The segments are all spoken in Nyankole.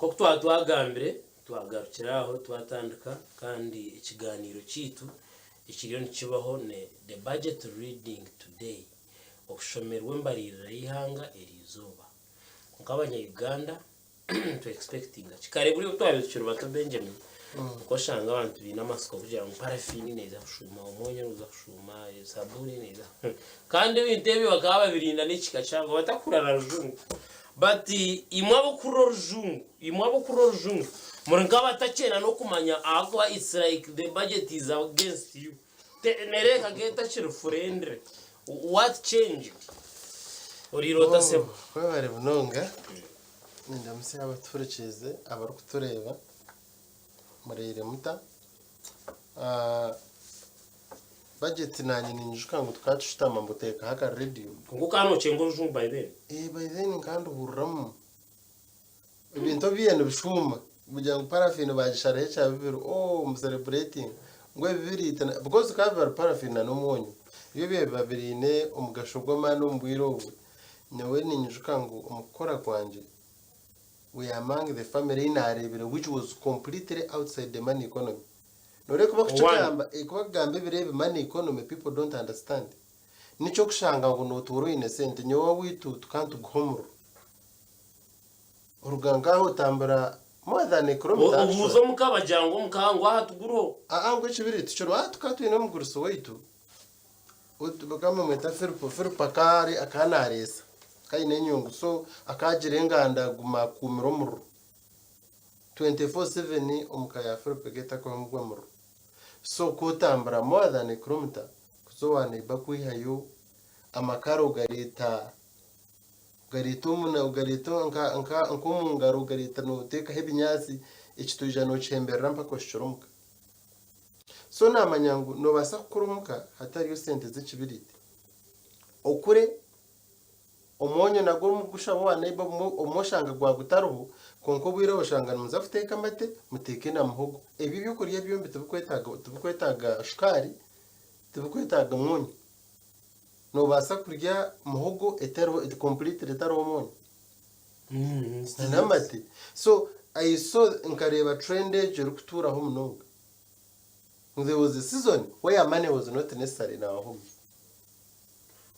Nk'oku twaba twagambire, twagarukira aho twatandika kandi ekigaaniiro kyaitu ekiriyo nikibaho ni The Budget Reading Today, Okushomerwa embariirira y'eihanga eriizooba. Nk'abanya Uganda tu expectinga ki? Kare buri obu twabaire tukiri bato Benjamin, okashanga abantu baine amatsiko kugira ngu parafiini neeza kushuuma, omwonyo niguza kushuuma, sabuuni neeza kandi ebintu ebyo bakaba babirinda n'ekihika kihango batakurara rujungu. But imwe ab'okuhurira orujungu, imwe ab'okuhurira orujungu muri nk'abatakyenda n'okumanya ahakuba it's like the budget is against you. Nereebeka nk'etakiri friendly. What changed? Oriire ota sebo? Webare munonga. Nindamutsya abatuhurikiize abarikutureeba. Muraire muta? Budget nanye ninyijuka ngu tukaba tushutama mbuteekaho aka radio. Kwonka okaba nokyenga orujungu by then? Eh by then nkaba nduhuriramu. Ebintu obiihe nibishuuma kugira ngu paraffin bagisharaho ekya bibiri ooh mbu celebrating ngu ebibiriiti because bikaba bibari paraffin na n'omwonyo ebyo ebiihe biba biriine omugasho gw'amaani omu bwire obwe. Nyowe ninyijuka ngu omu kukora kwangye we are among the family ei naareebire which was completely outside the money economy. Nooreeba ku bakukigamba, ku bakugamba ebiro ebi money economy people don't understand. Nikyo okushanga ngu nootuura oine sente. Nyowe owaitu tukaba nituguha omuriro. Oruga nk'aha otambura more than a kilometer Obuuza actually. omuka bagira ngu omuka ngu aha tuguriho. Aa ngu ekibiriiti tikiriho. Aa tukaba twine omugurusi waitu Bakaba nibamweta Filipo. Filipo akaba naareetsa, akaba aine enyungu so akaba agira enganda aguma akuumire omuriro. 24/7 omu ka ya Filipo ekaba etakuhamu gwa muriro. So ku otambura more than a kilometer kuza owa neighbour kwihayo amakara ogareeta ogareeta ogareeta nk'omu ngaro ogareeta nooteekaho ebinyaatsi ekitoija nookihemberera mpaka ohikire omuka. So naamanya ngu noobaasa kukura omuka hatariyo sente z'ekibiriiti. Okure, omwonyo nagwo omugushaba owa neighbour obumwe obumwe oshanga gwagutariho kwonka obwire obwo oshanga nimuza kuteeka amate muteeke na muhogo. Ebyo ebyokurya byombi tibikwetaaga tibikwetaaga shukaari, tibikwetaaga mwonyo. Noobaasa kurya muhogo etariho completely etariho mwonyo. N'amate. So I saw nkareeba trend egyo erikutuuraho munonga. Ngu there was a season where money was not necessary in our homes.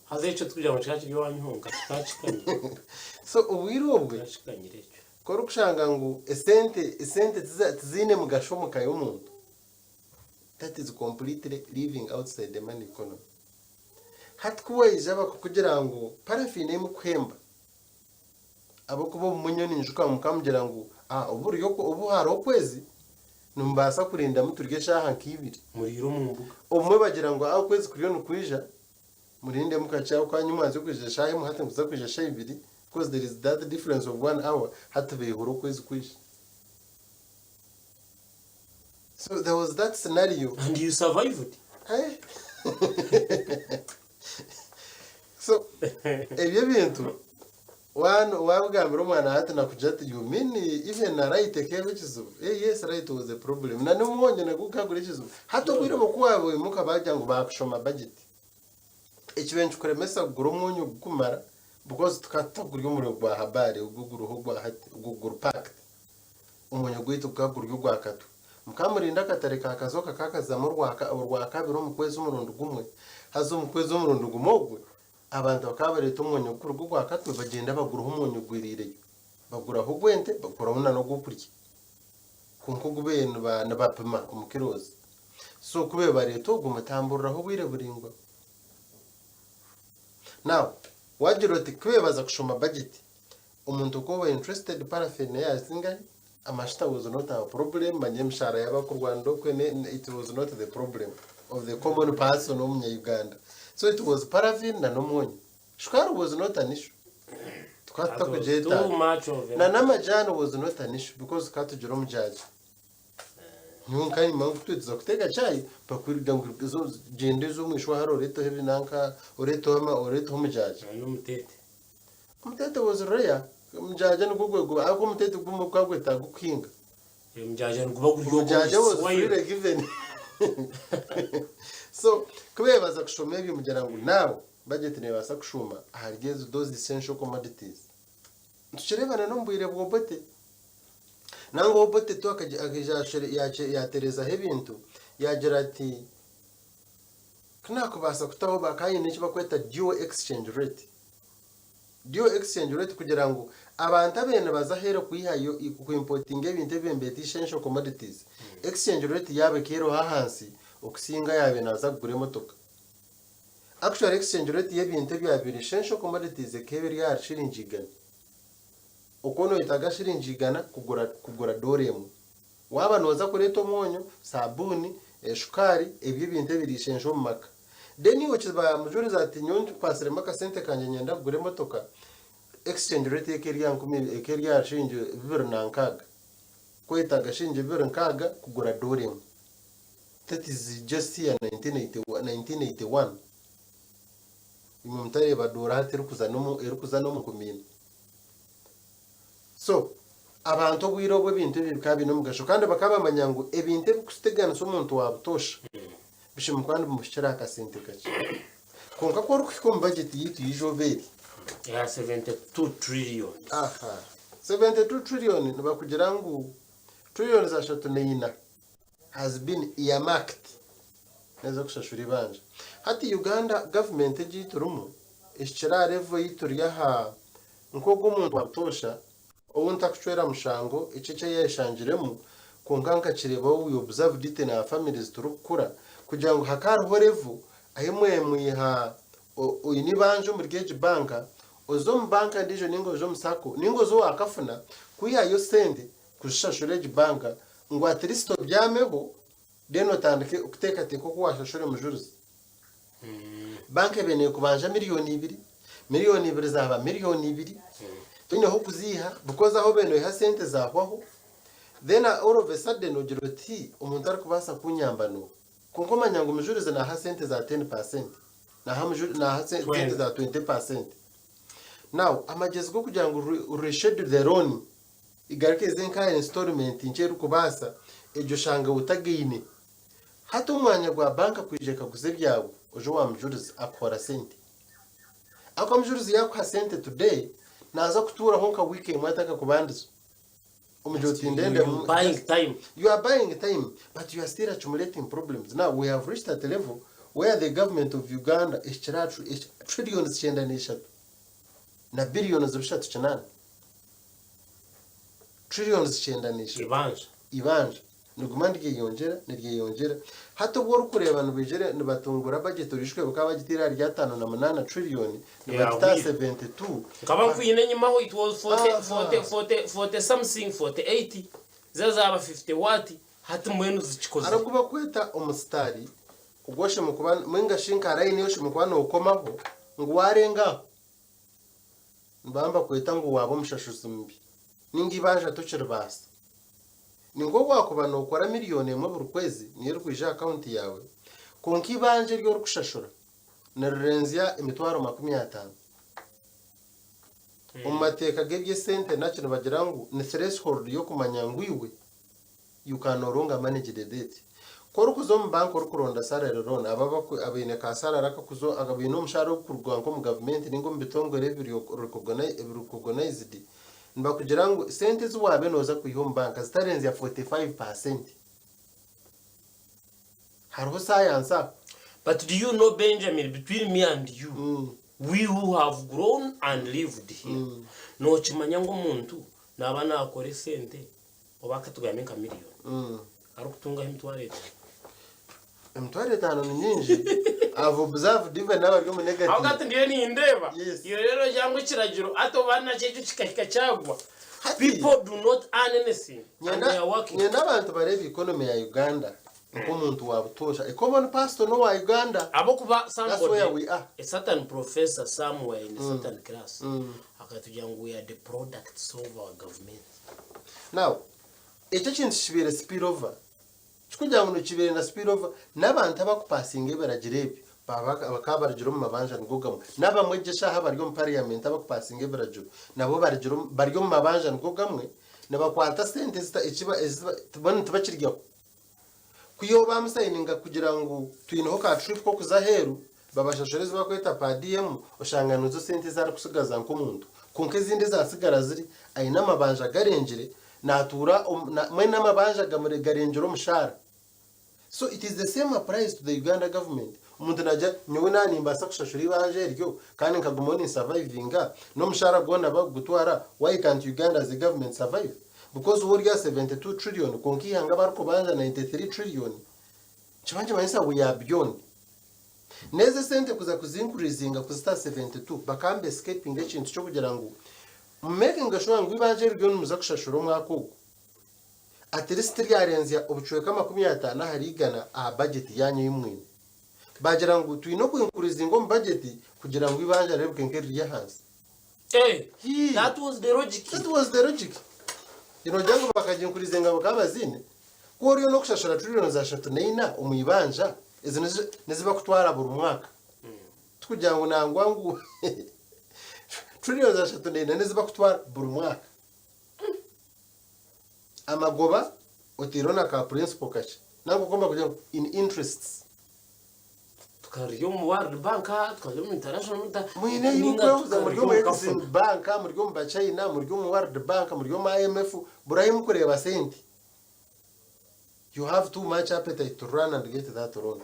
Haza ekyo tikugira ngu kikaba kiri owanyu honka, kikaba kikanyire. So obwire obwe Kikaba kikanyire ekyo. ku orikushanga ngu esente esente tiza tiziine mugasho omu ka y'omuntu, that is completely living outside the money economy. Hati ku waija bakakugira ngu paraffin emukuhemba, Ahabw'okuba obumwe nyowe ninyijuka mukamugira ngu ah obu buri obu hariho okwezi nimubaasa kurindamu turye eshaaha nka ibiri. Muriire omu mbuga. Obumwe bagira ngu ah okwezi kuriyo nikwija murindemu kakye aho kanyuma mwanzire kwija eshaaha emwe hati nikuza kwija eshaaha ibiri because there is that difference of one hour hati baihura okwezi kwija. So there was that scenario. And you survived. Eh? So ebyo ebintu wabigambira omwana hati nakugira ati you mean even na light ekeeba ekizibu? Eh yes light was a problem. Na n'omwonyo nagwo gukaba guri ekizibu. Hati obwire obwo ku waimuka bagira ngu baakushoma budget, ekibaire nikikuremesa kugura omwonyo gurikumara because tukaba tutagurya omuriro gwa habari ogu oguriho ogwa hati ogwo guri packed. Omwonyo gwaitu gukaba guri ogwa katwe. Mukamurinda akatare ka Kazoka kakazamu orwakabiri omu kwezi omurundi gumwe. Haza omu kwezi omurundi gumwe ogwe, abantu bakaba bareeta omwonyo gukuruga ogwa Katwe bagyenda baguraho omwonyo gwiriireyo. Baguraho ogw'ente baguraho na n'ogw'okurya. Kwonka ogu babaire nibapima omu kilos. So ku babaire bareeta ogwo mutamburiraho obwire buraingwa. Now, wagira oti ku babaire baza kushoma budget, omuntu ku oba interested paraffin eya zingahi, Amashita was not our problem, manya emishahara y'abakurwanira okwe it was not the problem of the common person omunya Uganda. So it was paraffin na n'omwonyo. Shukaari was not an issue. Tukaba That was too tutakugyetaaga. much of Na a n'amajaani was not an issue because tukaba tugira omujaja. Nyowe nkanyima ngu twituza kuteeka chai bakwirira ngu gyenda oze omu ishwa hare oreeteho ebinanka oreeteho ama oreeteho omujaja. Na n'omutete. Omutete was rare, omujaja nigwo gwe guba ahabw'okuba omutete gumwe gukaba gwetaaga okuhinga. Omujaja niguba guri ogwo Omujaja was omu freely given. So ku beebaza kushoma ebyo mugira ngu now budget neebaasa kushuuma ahari ezo those essential commodities. Nitukireeba na n'omu bwire bwa Obote. Nangwa Obote tu akaija yaatereezaho ebintu, yaagira ati, Ku naakubaasa kutaho bakaba baine eki barikweta dual exchange rate. Dual exchange rate kugira ngu abantu abaire nibaza aheeru kwihayo ku-importinga ebintu ebi nibeeta essential commodities, exchange rate yaabo eka eriho ahansi okusinga yaabaire naaza kugura emotoka. Actually exchange rate y'ebintu ebyabaire essential commodities ekaba eri ahari shiringi igana. Okwo noyetaaga shiringi igana kugura kugura doora emwe. Waaba nooza kureeta omwonyo, saabuuni, shukaari, ebyo ebintu ebiri essential omu maka. Then iwe okiba mujurizi ati nyowe nkwatsiremu akasente kangye niinyenda kugura emotoka, exchange rate eka eri aha nkumi eka eri aha shiringi 260. Ku oyetaaga shiringi 260 kugura doora emwe. That is just year 1981. Imwe mutareeba doora hati erikuza n'omu erikuza n'omu 4000. So, abantu obwire obwo ebintu ebi bikaba biine omugasho kandi bakaba bamanya ngu ebintu ebirikuteganisa omuntu wa butoosha bishemeriire kuba nibimuhikira aha kasente kakye. Kwonka ku orikuhika omu bajeti yaitu y'eizooba eri, Eya 72 trillion. Aha. 72 trillion nibakugira ngu trillions ashatu na ina has been earmarked n'ez'okushashura eibanja. Hati Uganda gavumenti egi ei turimu ehikire aha level ei turi aha nk'ogu omuntu wa butoosha ou ntakucwera mushango eki eki yayeshangiremu kwonka nkakireebaho we observed it in our families turikukura kugira ngu hakaba hariho level ahi mwemwiha oine eibanja omuri egi banka oze omu banka endiijo ninga oze omu sacco ninga oze owa kafuna kwihayo sente kuzishashura egi banka ngu at least obyameho then otandike kuteekateeka oku waashashura emujurizi. Banka ebaire neekubanja miriyoni ibiri, miriyoni ibiri zaaba miriyoni ibiri, toine h'okuziiha because ahu obaire noiha sente zaahwaho, then all of a sudden ogira oti omuntu arikubaasa kunyamba n'oha? Kwonka omanya ngu mujurizi naaha sente za 10%, naaha sente za 20%. Now amagyezi g'okugira ngu reschedule the loan Igaruka eze nka installment nkye erikubaasa, egyo oshange otagaine. Hati omwanya gwa banka kwija ekaguza ebyawe, oje owa mujurizi akuhora sente. Ahakuba mujurizi yakuha sente today, naaza kutuuraho nka wiiki emwe atakakubandize. Omugire oti ndenda You buying time. You are buying time but you are still accumulating problems. Now we have reached at a level where the government of Uganda ehikire aha trillions 93 na billions 38. Trillions 93. Ibanja. Ibanja. Niriguma niryeyongyera, niryeyongyera. Hati obu orikureeba nibaija nibatunguura budget oriija kureeba bakaba bagitaire ahari 58 trillion, nibagita aha 72. Nkaba nkwine enyimaho it was 40, 40, 40, 40 something, 48, zaaba 50 what, hati mbwenu zikikozire. Hariho ogu barikweta omusitaari ogu oshemereire kuba, mbwenu shi nka layini ei oshemereire kuba nookomaho ngu waarenga aho, Nibaba nibakweta ngu waaba omushashuzi mubi ninga eibanja tokiribaasa. Ni nk'obu waakuba nookora miriyoni emwe buri kwezi niyo erikwija aha akawunti yaawe, kwonka eibanja eri orikushashura nirirenzya emitwaro 50. Omu mateeka g'eby'esente nakyo nibagira ngu ni threshold y'okumanya ngu iwe You can no longer manage the debt. Ku orikuza omu banka orikuronda salary loan, abo abaku abaine ka salary akakuza abaine omushaara ogurikuruga nk'omu gavumenti ninga omu bitongore ebiri recognized, nibakugira ngu sente ezi waabe nooza kwiha omu banka zitarenzya 45%. Hariho science aho? But do you know Benjamin between me and you we who have grown and lived here nokimanya ngu omuntu naba nakora esente Oba katugambe nka miriyoni arikutungaho 50,000. 50,000 ni nyingi. I've observed even n'abari omu negative. Aho hati ndiyo nindeeba. Yes. Iyo rero ogira ngu ekiragiro hati oba nakyo ekyo kikahika kyagwa. Hati- People do not earn anything and Nyenda they are working. nyenda abantu bareebe economy ya Uganda nk'omuntu wa butoosha. A common person owa Uganda. Ahabw'okuba That's where somebody, we are. a certain professor somewhere in a certain class akatugira ngu we are the products of our government. Now, ekyo ekintu kibaire spill over. Kikugira ngu nikibaire na spill over, n'abantu abakupasinga ebiragiro ebyo baba bakaba barugire omu mabanja nigo gamwe. N'abamwe gye eshaaha abari omu parliament abakupasinga ebiragiro nabo barugire omu bari omu mabanja nigo gamwe, nibakwata sente ezita ekiba eziba boona tibakiryaho. Kwiha obu baamusayininga kugira ngu twineho ka trip k'okuza aheeru, babashashura ezi barikweta per diem, oshanga nizo sente ezi arikutsigaza nk'omuntu. Kwonka ezindi ezaatsigara ziri, aine amabanja garengire, Naatuura omu, na, mbwenu amabanja gamure garengire omushaara. So it is the same applies to the Uganda government. Omuntu naagira ati, nyowe naaba nimbaasa kushashura eibanja eryo kandi nkagumaho ninsavaivinga, n'omushaara gwona bakugutwara, why can't Uganda as a government survive? Because we ori aha 72 trillion kwonka eihanga barikubanja 93 trillion, nikiba nikimanyisa we are beyond. N'ezo esente kuza kuzi increasinga kuzita aha 72, bakaba niba escapinga ekintu ky'okugira ngu mu makinga sure ngu eibanja eri nimuza kushashura omwaka ogu, at least tiryarenzya obucweka 50 ahari igana aha budget yanyu ei mwine. Bagira ngu twine oku increasinga omu budget kugira ngu eibanja rireebeke nk'eriri ahansi. Hey, Hii. that was the logic. That was the logic. Nogira ngu bakagincreasinga bakaba baziine? Ku oriyo n'okushashura trillions 34 omu ibanja, ezo nizibakutwara buri mwaka. Tikugira ngu nangwa ngu trillions 34 nizibakutwara buri mwaka. Amagoba oteireho na ka principal kakye. Nangwa okomba kugira ngu in interests. Tukarya omu World Bank, tukarya omu International Monetary. Mwine Ninga mukwehuza muri tukarya omu omu Exim kafuna. Bank, muri omu Bachina, muri omu World Bank, muri omu IMF, burahi mukureeba sente. You have too much appetite to run and get that loan.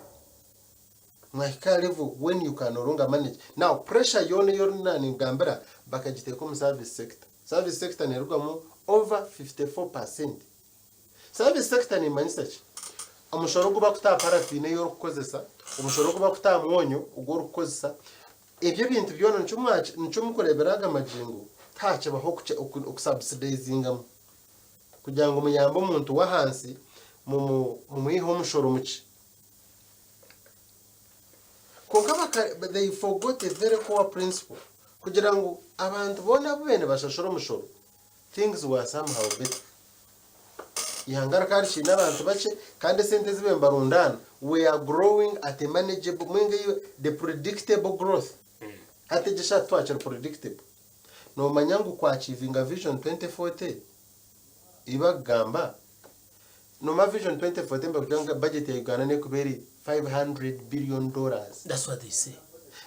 Mwahika level when you can no longer manage. Now pressure yoona ei ningambira bakagiteeka omu service sector. Service sector neerugamu over 54%. Service sector nimanyisa ki? Omushoro ogu bakuta aha paraffin ei orikukozesa, omushoro ogu bakuta aha mwonyo ogu orikukozesa, ebyo ebintu byona nikyo mwaki nikyo mukureebera aga magingo tihakibaho okusubsidizingamu kugira ngu muyambe omuntu w'ahansi mumwiheho omushoro mukye. Kwonka they forgot a very core principle kugira ngu abantu boona abu babaire nibashashura omushoro things were somehow better. Ihanga rikaba rikiine abantu bakye kandi esente ezi babaire nibarundaana we are growing at a manageable mbwenu the predictable growth. Hati egi eshaaha titwakiri predictable. Noomanya ngu kwachievinga vision 2040 ei bakugamba, noomanya vision 2040 nibakugira ngu budget ya Uganda n'ekuba eri $500 billion. That's what they say.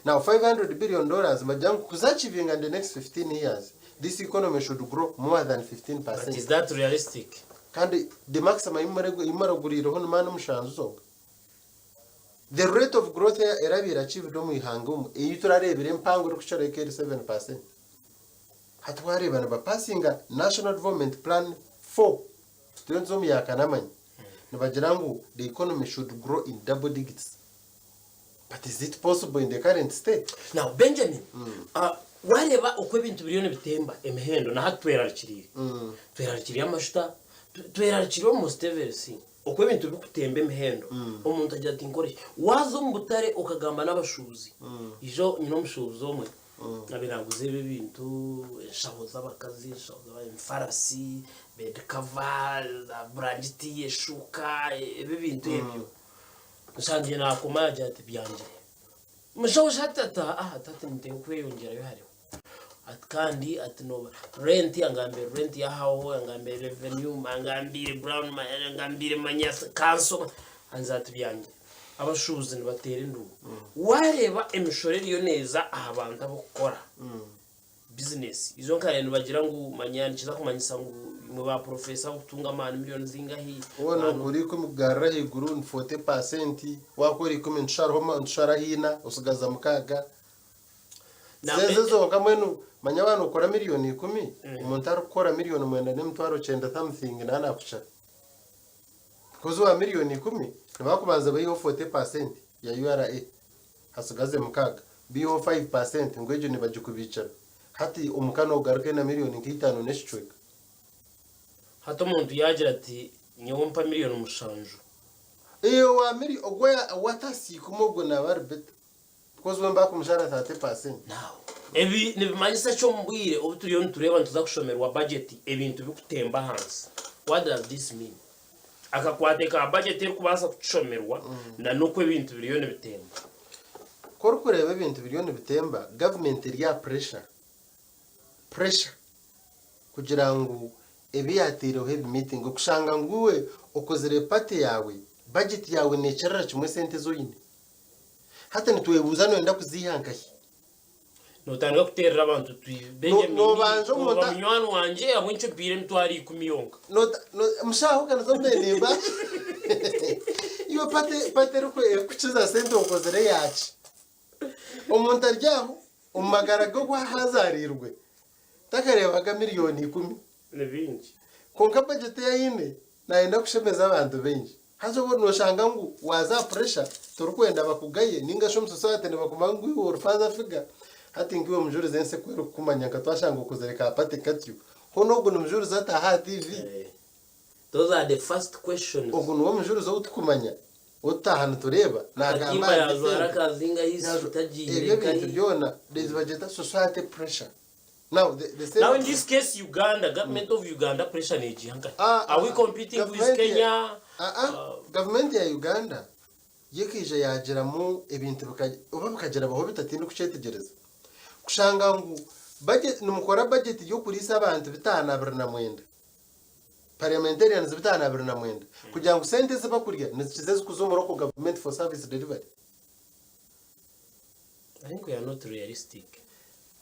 Now $500 billion nibagira ngu kuzaachievinga in the next 15 years, this economy should grow more than 15%. But is that realistic? Kandi the maximum ei muraguriireho ni maani 7 zonka. The rate of growth erabaire achieved omu ihanga omu ei turareebire empango erikukirayo eri 7%. Hati wareeba nibapasinga National Development Plan 4 turiyo nituza omu yakanamanya nibagira ngu the economy should grow in double digits. But is it possible in the current state? Now Benjamin, wareeba oku ebintu biriyo nibitemba emihendo na hati twerarikiriire. Twerarikiriire amashuta, twerarikiriire almost everything. Oku ebintu birikutemba emihendo, omuntu agira ati nkore ki? Waaza omu butare okagamba n'abashuubuzi. Ijo nyine omushuubuzi omwe abaire naaguza ebi ebintu, enshaho z'abakazi, enshaho emifarasi, bed cover, za burangiti, eshuuka, ebi ebintu ebyo. Nshangire naakoma yaagira ati byangire. Mushaho shi ati ati ah ati niteekwa kweyongyerayo hariho. Ati kandi ati nooba rent angambire rent yahaho, angambire revenue, angambire ground, angambire manya council, angira ati byangire. Abashuubuzi nibateera enduuru. Waareeba emishoro eriyo neeza aha bantu ab'okukora bizinesi. Ijo nkare nibagira ngu manya nikiza kumanyisa ngu imwe ba professor abokutunga amaani miliyoni zingahi. Woona ogura 10 kugarura ahaiguru ni 40%, wakora 10 nitusharaho ina osigaza 6. Sente zonka mbwenu manya waaba nookora miliyoni 10, omuntu arikukora 9,900,000 something naaba naakukira. Because owa miliyoni 10 nibakubanza baiheho 40% ya URA hasigaze 6, baiheho 5% ngu egyo nibagikubiikira. Hati omuka noogaruka na miliyoni nka 5 n'ekicweka. Hati omuntu yaagira ati nyowe mpa miliyoni 7. Iyo wa miliyoni ogwo owatasiika ogwo naaba ari better. Because we nibaakumushara 30%. Now, ebi nibimanyisa ki omu bwire obu turiyo nitureeba nituza kushomerwa budget ebintu bikutemba ahansi? What does this mean? Akakwate ka budget erikubaasa kutushomerwa na n'oku ebintu biriyo nibitemba. Ku orikureeba ebintu biriyo nibitemba, gavumenti eri aha pressure. Pressure kugira ngu ebi yaateireho ebi meeting okushanga ngu iwe okozire party yaawe, budget yaawe neekirira kimwe esente ezi oine. Hati nitwebuuza nooyenda kuziiha nkahi? Notandika kuteerera abantu oti Benjamin, Nobanza omuntu oba munywani wangye ahabw'enki ompaire emitwaro ikumi yonka? Nota no mushaho kaniza omu nimba iwe party party eriku erikukiza sente okozire yaaki? Omuntu ari aho omu magara ge oku ahazaariirwe takareebaga miriyoni ikumi. Ni bingi. Kwonka bajeti ei aine naayenda kushemeza abantu baingi. Haza obwo nooshanga ngu waaza aha puresha torikwenda bakugaye nainga shi omu sosayete nibakumanya ngu iwe ori faaza figa. Hati nk'iwe mujurizi ensi ku erikukumanya nka twashanga okozire ka pate katyo, hoona ogu ni mujurizi ataaha aha tiivi? Those are the first questions. Ogu niwe mujurizi ou tukumanya, ou tutaaha nitureeba naagamba Akatimba aha yaajwara by'esente. akazinga ahi Yaajwa- suuti agiire Ebyo ebintu nkahi. byona nibagyeta society pressure. Now the, the same Now in this case Uganda, government of Uganda pressure negiha nkahi? Ah, Are we ah, competing with government ya- Kenya? Ah, ah, gavumenti ya Uganda yo ekaija yaagiramu ebintu bika- oba bikagira baho bita tindikukyetegyereza. Kushanga ngu budget, nimukora budget y'okuriisa abantu 529, parliamentarians 529, kugira ngu sente ezi bakurya nizikiza ezikuza omu local government for service delivery. I think we are not realistic.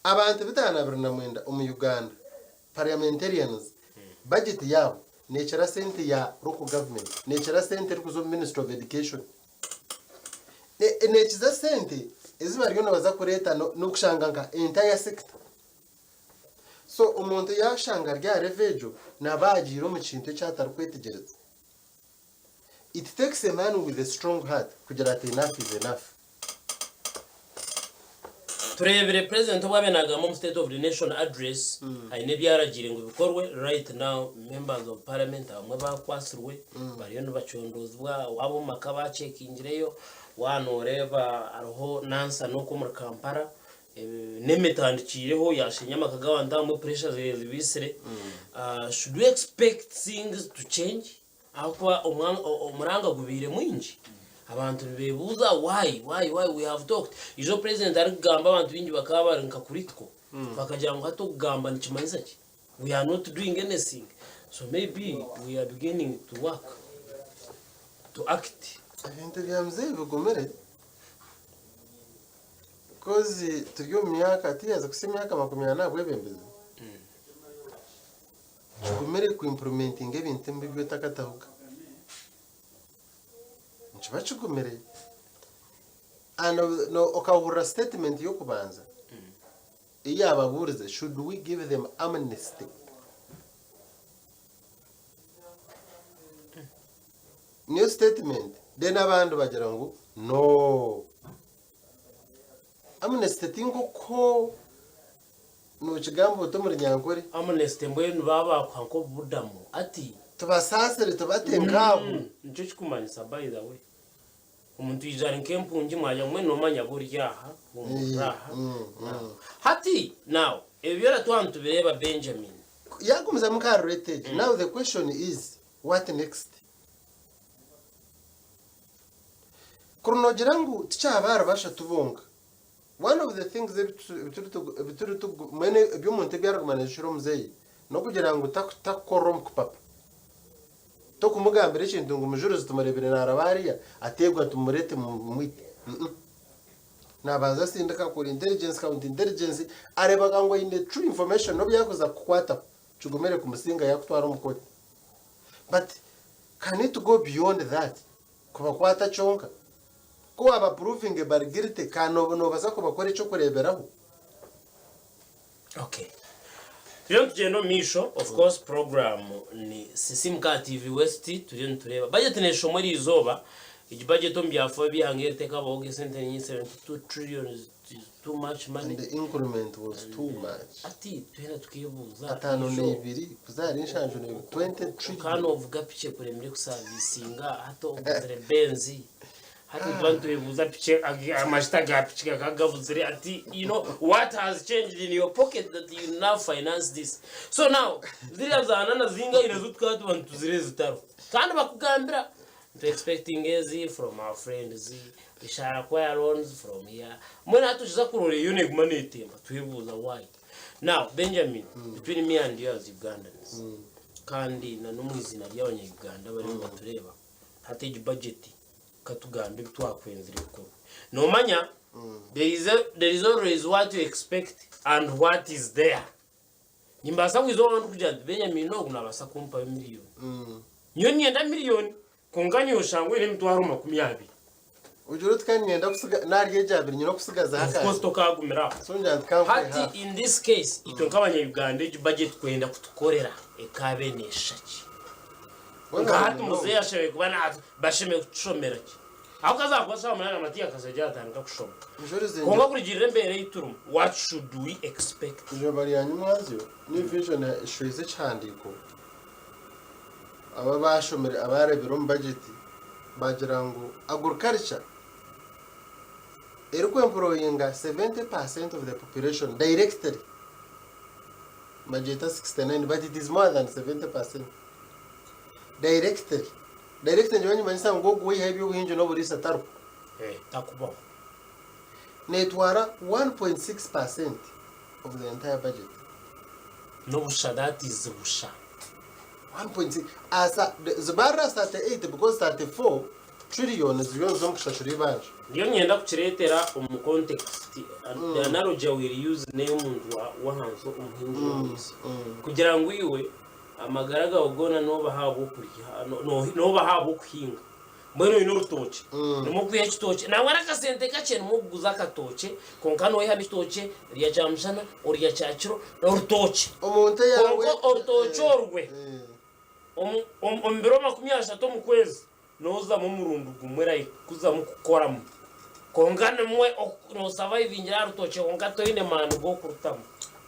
Abantu 529 omu Uganda, parliamentarians, budget yaabo neekira sente ya local government, neekira sente erikuza omu ministry of education, neekiza sente ezi bariyo nibaza kureeta n'okushanga nka entire sector. So omuntu yaashanga ari aha level egyo naaba agiire omu kintu eki atarikwetegyereza. It takes a man with a strong heart kugira ati enough is enough. Tureebire President obu abaire nagamba omu State of the Nation Address haine ebi yaragiire ngu bikorwe, right now members of parliament abamwe bakwatsirwe bariyo nibacondoozibwa, ab'omu maka bacekingireyo, waaba noreeba hariho Nansana okwo omuri Kampala n'emitandikiireho yashenya amaka g'abantu abamwe pressure zibaitsire, should we expect things to change? Ahakuba omuranga gubaire mwingi, abantu nibebuuza why, why, why we have talked. Ijo president arikugamba abantu baingi bakaba bari nka critical, bakagira ngu hati okugamba nikimanyisa ki? We are not doing anything. So maybe we are beginning to work, to act. Ebintu bya muzeeyi bigumire kozi turi omu myaka tiyaza kuhitsya emyaka 40 aha bwebembezi. Kigumire ku impurumentinga ebintu ebi ebi otakatahuka. Nikiba kigumire. And okahurira statement y'okubanza ei yaababuurize, should we give them amnesty? Niyo statement, then abandi bagira ngu no. Amnesty ti nk'oku Nokigamba ota omuri Nyankore? Amnesty mbwenu baba bakuha nk'obubudamu ati. Tubasaasire tubate nk'abo. Nikyo kikumanyisa by the way. Omuntu yaija ari nk'empungi mwagira ngu mbwenu nomanya abu ori aha, huumurira aha. Hati now ebi byona twaba nitubireeba Benjamin. Yagumizamu nka aha rate egyo. Now the question is what next? Kuri nogira ngu tikyaba ahari bashatu bonka. One of the things mbwenu eby'omuntu ebi arikuguma naijukira omuzeeyi n'okugira ngu takukorera omu kupapa. Tokumugambira ekintu ngu mujurizi tumureebire naaraba hariya ateegwa tumureete mumwite. Naabanza asindika akora intelligence, counter intelligence areeba ngu aine true information n'obu yaakuza kukukwataho kigumire kumusinga yaakutwara omu kooti. But can it go beyond that? Kubakwata kyonka? Ku waaba puruvinge bari guilty ka noobaasa kubakora eky'okureeberaho. Okay. Turiyo nitugyenda omu maisho, of course program ni Sisimuka TV West, turiyo nitureeba budget neeshomwa eri izooba, egi budget omu byafaayo by'eihanga eri tekabahoga esente ni nyingi 72 trillion is too much money. And the increment was too much. Hati twena tukeebuuza Ataano ijo n'eibiri kuza ahari nshanju n'ebiri, 20 trillion. Ka noovuga piki ekuremire kusavisinga hati oguzire Benz. Hati nituba nitwebuuza piki amajuta ga piki gakaba gabuzire ati you know what has changed in your pocket that you now finance this. So now ziriya zanana zingaine zo tukaba tuba nituzira ezitariho. Kandi bakugambira tu expecting ezi from our friends, we shall acquire loans from here. Mbwenu hati okiza kurora eyo neguma netemba twebuuza why. Now Benjamin, between me and you as Ugandans, kandi na n'omu izina ry'abanya-Uganda abariyo nibatureeba, hati egi budget katugambe ebi twakwenzire bikorwe. Noomanya. There is a, there is always what you expect and what is there. Nimbaasa kwiza owawe ndikugira nti Benjamin ogu nabaasa kumpayo miriyoni. Nyowe niinyenda miriyoni kwonka nyowe oshanga oine emitwaro 20. Ogira oti kandi niinyenda kusiga naarya egyo abiri nyine okusigazaho Of course akandi. tokaagumira aho. So ngira nti kankuhe Hati half. in this case itwe nk'abanya-Uganda egi budget kwenda kutukorera ekaabe neeshusha ki? Nka hati muzeeyi ashemereire kuba na bashemereire kutushomera ki? Aho kaza kuba shaaha munaana Matiya akashaija yatandika kushoma. Kwonka kurugiirira embeera ei turimu, what should we expect? Eizooba rya nyimwazyo, New Vision eshweize ekihandiiko, abo abaashomire abaareebire omu bagyeti baagira ngu agriculture erikwemployinga 70% of the population directly, bagyeta 69 but it is more than 70% directly. Directly nyowe nimanyisa ngu ogu waihaho eby'obuhingi n'oburiisa tariho. Eh, takubaho. Netwara 1.6 percent of the entire budget. N'obusha that is busha. 1.6 asa zibarira 38 because 34 trillion ziriyo niza omu kushashura eibanja. Ndiyo niinyenda kukireetera omu context, the analogy I will use n'ey'omuntu w'ahansi omuhingi w'omuriisa. Kugira ngu iwe Amagara gaawe goona noobaho ahabw'okurya, noobaho ahabw'okuhinga. Mbwenu oine orutookye, nimwo okwiha ekitookye, nangwa n'akasente kakye nimwo okuguza akatookye, kwonka noihamu ekitookye, orya kyamushana, orya kyakiro, orutookye. Omuntu eyaawe. Kwonka orutookye orwe, omu biro 30 omu kwezi, Noozamu omurundi gumwe like kuzamu kukoramu kwonka nimwe noosavaivingira aha rutookye kwonka toine maani g'okurutamu.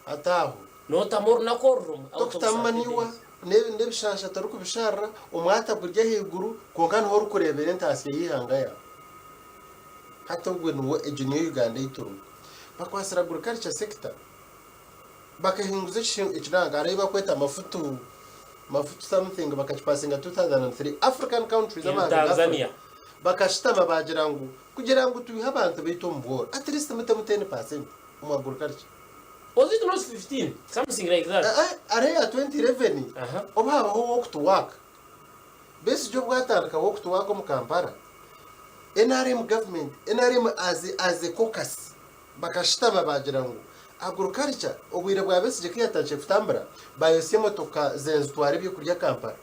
Hati aho. Nootamu orunaku oru rumwe out of Tokutamu 30 manure, days. n'ebishansha torikubisharira, omwata guri ahaiguru kwonka niho orikureebera entaasya y'eihanga yaawe. Hati ogwe niwo egyo niyo Uganda ei turimu. Bakwatsire agriculture sector bakahinguza ekiranga hariho ei barikweta mafutu mafutu something bakakipasinga 2003 African countries In amahanga ga Africa Tanzania. bakashutama bagira ngu kugira ngu twihe abantu baitu omu bworo at least mutemu 10% omu agriculture. Was it not 15? Something like that. Eh, eh, hariho eya 2011 Aha. obu habaho walk to work Besigye obu atandika walk to work omu Kampala NRM government NRM as, as a caucus Bakashutama baagira ngu agriculture obwire bwa Besigye kuyatandikire kutambura bayotsya emotoka ze nizitwara ebyokurya Kampala.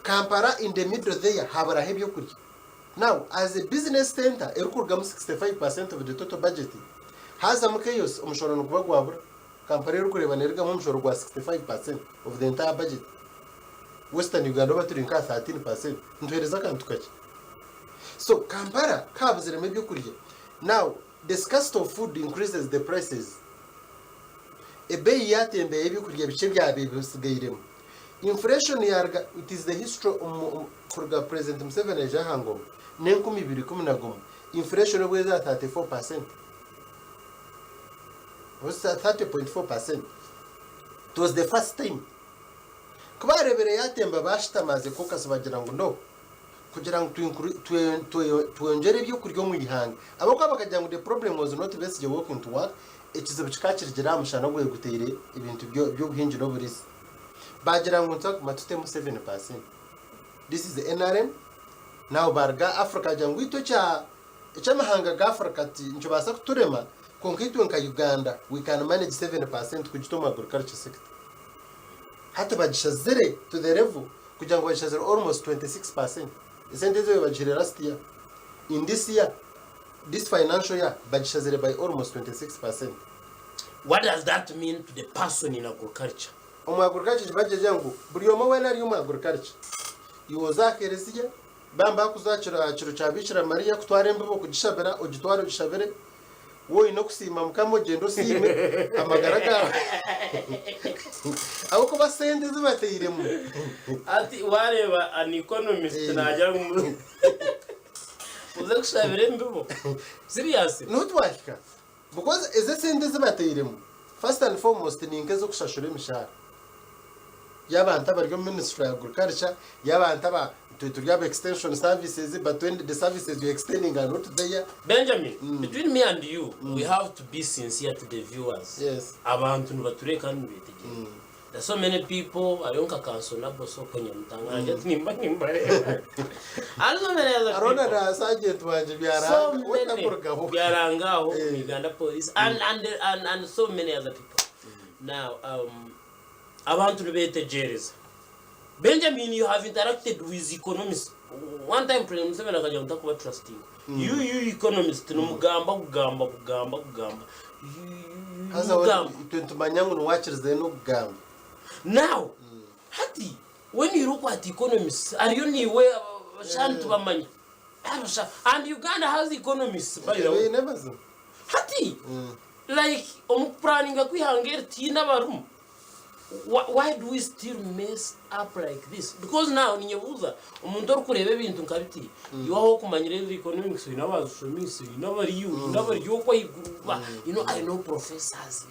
Kampala in the middle there haburaho ebyokurya. Now as a business centre erikurugamu 65% of the total budget hazamu chaos omushoro niguba gwabura. Kampala erikureeba nerugamu omushoro gwa 65% of the entire budget. Western Uganda oba turi nka aha 13% nituhereza akantu kakye. So Kampala kahabuziremu ebyokurya Now the scarcity of food increases the prices, ebeeyi yaatemba ey'ebyokurya bikye ebyabaire bisigairemu, inflation yaaruga, it is the history omu kuruga President Museveni aija aha ngoma n'enkumi ibiri ikumi na gumwe, inflation obu eza 34 percent, 30.4 percent, it was the first time. Ku baareebire yaatemba baashutama as a caucus bagira ngu no, kugira ngu twongyere ebyokurya omu ihanga. Ahabw'okuba bakagira ngu the problem was not Besigye walking to work, ekizibu kikaba kirugire aha mushana ogwabaire guteire ebintu by'obuhingi n'oburiisa. Baagira ngu nitwaguma tutemu 7%. This is the NRM. Now baaruga Africa baagira ngu itwe eky'amahanga ga Africa nikibaasa kuturema kwonka itwe nka Uganda we can manage 7% kugita omu agriculture sector. Hati bagishazire to the level kugira ngu bagishazire almost 26%. Esente ezi bagihire last year, in this year, this financial year bagishazire by almost 26%. What does that mean to the person in agriculture? Omu agriculture nibagira ngu buri omwe weena ari omu agriculture, iwe oze aha kereziya, baba nibakuza aha kiro kya Biikira Mariya kutwara embibo kugishabira, ogitware ogishabire, Waaba oine okusiima Mukama ogyende osiime amagara gaawe ahabw'okuba sente ezi batairemu. Hati waareeba an economist naagira ngu muze kushabira embibo. Seriously? Niho twahika because ezi esente ezi batairemu first and foremost ni nk'ez'okushashura emishaara y'abantu abari omu ministry ya agriculture, y'abantu aba Itwe turi aba extension services but when the services you extending are not there. Benjamin, between me and you, we have to be sincere to the viewers. Yes. Abantu nibatureba kandi nibetegereza. There are so many people hariho nka Kansona Bosoko Nyamutanga naagira ati nimba nimbareeba. Hariho so many other Hariho na people. na sergeant wangye So Byaranga we many takurugaho. Byaranga aho Eh. Uganda police and, and, and, and so many other people. Now um, abantu nibeetegyereza. Benjamin you have interacted with economists. One time President Museveni akagira ngu takuba trusting. You you economist nimugamba kugamba kugamba kugamba. You, you, you, Haza we mugamba. itwe nitumanya ngu niwakirizeyo n'okugamba. Now hati when you look at economists ariyo niiwe abasha nitubamanya. Abasha and Uganda has economists by the way. Baine amazima. Hati like omu kupuraninga kw'eihanga eri tihaine abarimu. Why do we still mess up like this? Because now ninyebuuza omuntu orikureeba ebintu nka biti iwe ahu okumanyira ezo economics oine abazishomiise oine abariyo oine abari okwo ahaiguru ba you know I know professors